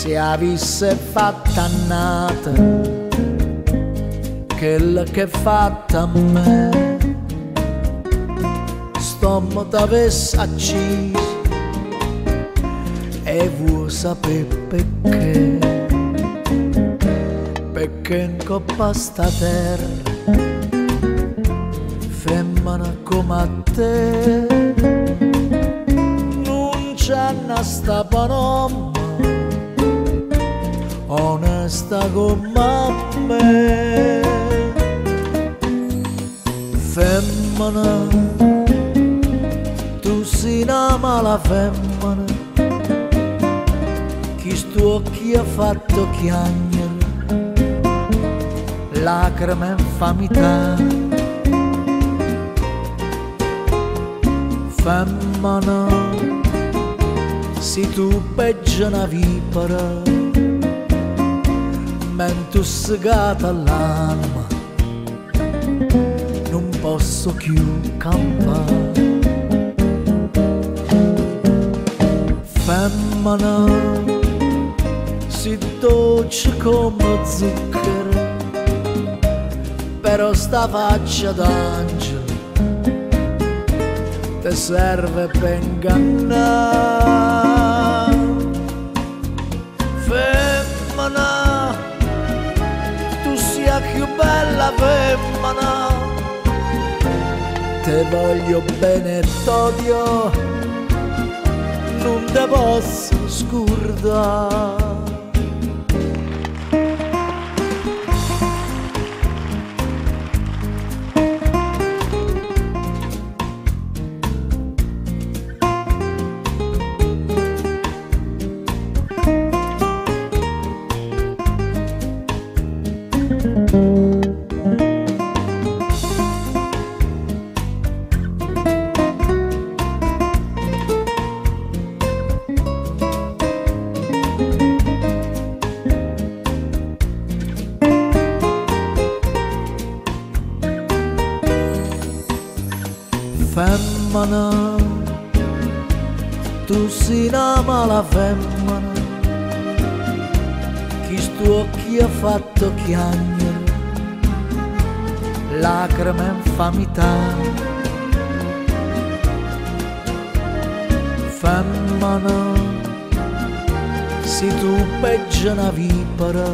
Se avisse fatta nata, quella che fatta a me, st'uomo t'avesse acciso e vuoi sapere perché? Perché in coppa sta terra, femmina come a te, non c'è una sta panoma, onesta come me. Femmina, tu sei una mala femmina, chi sto occhi ha fatto chiagnere, lacrime e infamità. Femmina, se tu peggio una vipera, m'è intossicata l'anima, non posso più campare. Femmina, si dolce come zucchero, però sta faccia d'angelo te serve per ingannare. Femmina, tu sia più bella femmina, te voglio bene e t'odio, non te posso scordare. Femmina, tu sei una mala femmina, chi sto occhi ha fatto chiagnere, lacrime e infamità. Femmina, se tu peggio una vipera,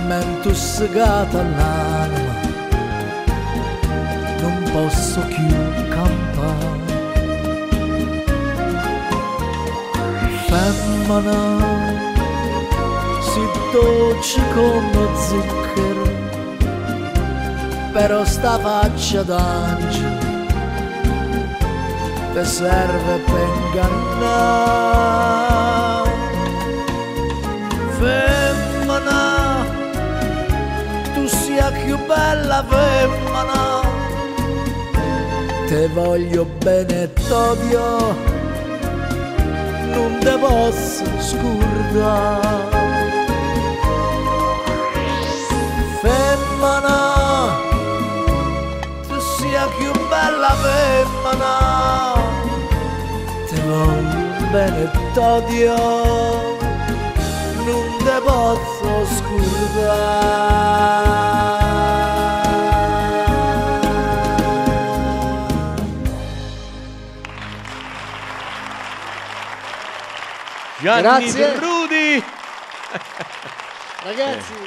m'è intossicata l'anima, non posso più campare. Femmina, si dolce come zucchero, però sta faccia d'angelo te serve per ingannare. Femmina, tu sia più bella femmina, te voglio bene e t'odio, non te posso scordare. Femmina, tu sia più bella femmina, te voglio bene e t'odio, non te posso scordare. Gianni Grazie. Drudi! Ragazzi.